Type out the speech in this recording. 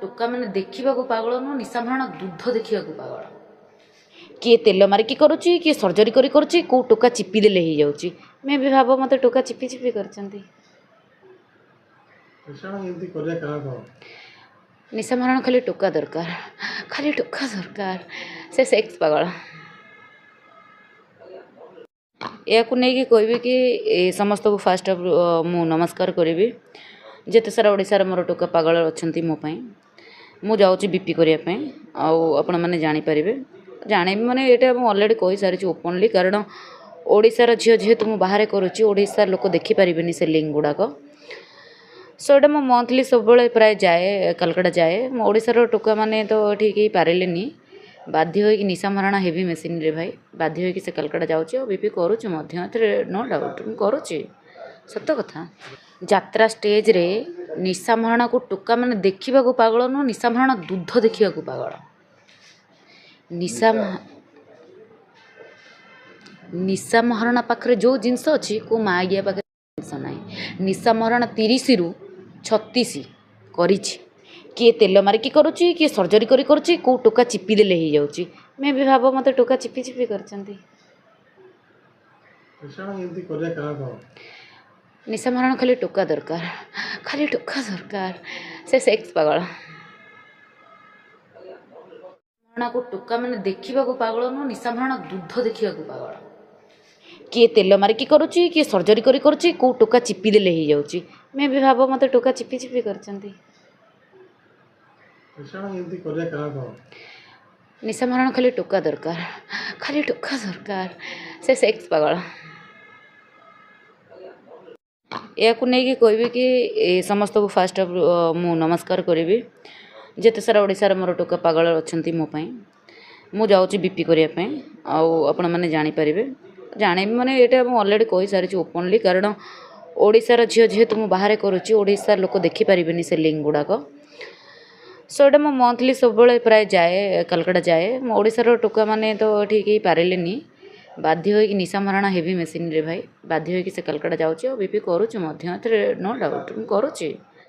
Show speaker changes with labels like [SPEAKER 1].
[SPEAKER 1] ଟୋକା ମାନେ ଦେଖିବାକୁ ପାଗଳ ନୁହଁ, ନିଶା ମହାରଣା ଦୁଧ ଦେଖିବାକୁ ପାଗଳ। କିଏ ତେଲ ମାରିକି କରୁଛି, କିଏ ସର୍ଜରୀ କରି କରୁଛି, କେଉଁ ଟୋକା ଚିପି ଦେଲେ ହେଇଯାଉଛି। ମେ ବି ଭାବ ମୋତେ ଟୋକା ଚିପି ଚିପି କରିଛନ୍ତି। ନିଶା ମହାରଣା ଖାଲି ଟୋକା ଦରକାର, ଖାଲି ଟୋକା ଦରକାର, ସେ ସେକ୍ସ ପାଗଳ। ଏହାକୁ ନେଇକି କହିବି କି ଏ ସମସ୍ତଙ୍କୁ ଫାଷ୍ଟ ଅଫ୍ ମୁଁ ନମସ୍କାର କରିବି। ଯେତେ ସାରା ଓଡ଼ିଶାର ମୋର ଟୋକା ପାଗଳ ଅଛନ୍ତି ମୋ ପାଇଁ। ମୁଁ ଯାଉଛି ବି ପି କରିବା ପାଇଁ, ଆଉ ଆପଣମାନେ ଜାଣିପାରିବେ। ଜାଣିବି ମାନେ ଏଇଟା ମୁଁ ଅଲରେଡ଼ି କହିସାରିଛି ଓପନଲି, କାରଣ ଓଡ଼ିଶାର ଝିଅ ଯେହେତୁ ମୁଁ ବାହାରେ କରୁଛି, ଓଡ଼ିଶାର ଲୋକ ଦେଖିପାରିବେନି ସେ ଲିଙ୍କ ଗୁଡ଼ାକ। ସୋ ଏଇଟା ମୁଁ ମନ୍ଥଲି ସବୁବେଳେ ପ୍ରାୟ ଯାଏ, କାଲକାଟା ଯାଏ। ମୁଁ ଓଡ଼ିଶାର ଟୋକାମାନେ ତ ଏଠି କେହି ପାରିଲେନି, ବାଧ୍ୟ ହୋଇକି ନିଶା ମହାରଣା ହେଭି ମେସିନ୍ରେ ଭାଇ, ବାଧ୍ୟ ହୋଇକି ସେ କାଲକାଟା ଯାଉଛି ଆଉ ବି ପି କରୁଛି ମଧ୍ୟ, ଏଥିରେ ନୋ ଡାଉଟ୍, ମୁଁ କରୁଛି, ସତ କଥା। ଯାତ୍ରା ଷ୍ଟେଜ୍ରେ ନିଶା ମହାରଣାକୁ ଟୋକାମାନେ ଦେଖିବାକୁ ପାଗଳ ନୁହଁ, ନିଶା ମହାରଣା ଦୁଧ ଦେଖିବାକୁ ପାଗଳ। ନିଶା ମହାରଣା ପାଖରେ ଯେଉଁ ଜିନିଷ ଅଛି, କେଉଁ ମାଆଗିଆ ପାଖରେ ଜିନିଷ ନାହିଁ। ନିଶା ମହାରଣା 30ରୁ 36 କରିଛି। କିଏ ତେଲ ମାରିକି କରୁଛି, କିଏ ସର୍ଜରୀ କରି କରୁଛି, କେଉଁ ଟୋକା ଚିପି ଦେଲେ ହେଇଯାଉଛି। ମେ ବି ଭାବ ମୋତେ ଟୋକା ଚିପି ଚିପି କରିଛନ୍ତି। ନିଶା ମହାରଣା ଖାଲି ଟୋକା ଦରକାର, ଖାଲି ଟୋକା ଦରକାର, ସେ ସେକ୍ସ ପାଗଳ। ମହାରଣାକୁ ଟୋକା ମାନେ ଦେଖିବାକୁ ପାଗଳ ନୁହଁ, ନିଶା ମହାରଣା ଦୁଧ ଦେଖିବାକୁ ପାଗଳ। କିଏ ତେଲ ମାରିକି କରୁଛି, କିଏ ସର୍ଜରୀ କରି କରୁଛି, କେଉଁ ଟୋକା ଚିପି ଦେଲେ ହେଇଯାଉଛି। ମେ ବି ଭାବ ମୋତେ ଟୋକା ଚିପି ଚିପି କରିଛନ୍ତି। ନିଶା ମହାରଣା ଖାଲି ଟୋକା ଦରକାର, ଖାଲି ଟୋକା ଦରକାର, ସେ ସେକ୍ସ ପାଗଳ। ଏହାକୁ ନେଇକି କହିବି କି ଏ ସମସ୍ତଙ୍କୁ ଫାଷ୍ଟ ଅଫ୍ ମୁଁ ନମସ୍କାର କରିବି। ଯେତେ ସାରା ଓଡ଼ିଶାର ମୋର ଟୋକା ପାଗଳ ଅଛନ୍ତି ମୋ ପାଇଁ। ମୁଁ ଯାଉଛି ବି ପି କରିବା ପାଇଁ, ଆଉ ଆପଣମାନେ ଜାଣିପାରିବେ। ଜାଣିବି ମାନେ ଏଇଟା ମୁଁ ଅଲରେଡ଼ି କହିସାରିଛି ଓପନଲି, କାରଣ ଓଡ଼ିଶାର ଝିଅ ଯେହେତୁ ମୁଁ ବାହାରେ କରୁଛି, ଓଡ଼ିଶାର ଲୋକ ଦେଖିପାରିବେନି ସେ ଲିଙ୍କ ଗୁଡ଼ାକ। ସୋ ଏଇଟା ମୁଁ ମନ୍ଥଲି ସବୁବେଳେ ପ୍ରାୟ ଯାଏ, କାଲକାଟା ଯାଏ। ମୁଁ ଓଡ଼ିଶାର ଟୋକାମାନେ ତ ଏଠି କେହି ପାରିଲେନି, ବାଧ୍ୟ ହୋଇକି ନିଶା ମହାରଣା ହେଭି ମେସିନ୍ରେ ଭାଇ, ବାଧ୍ୟ ହୋଇକି ସେ କାଲକାଟା ଯାଉଛି ଆଉ ବି ପି କରୁଛି ମଧ୍ୟ, ଏଥିରେ ନୋ ଡାଉଟ୍, ମୁଁ କରୁଛି।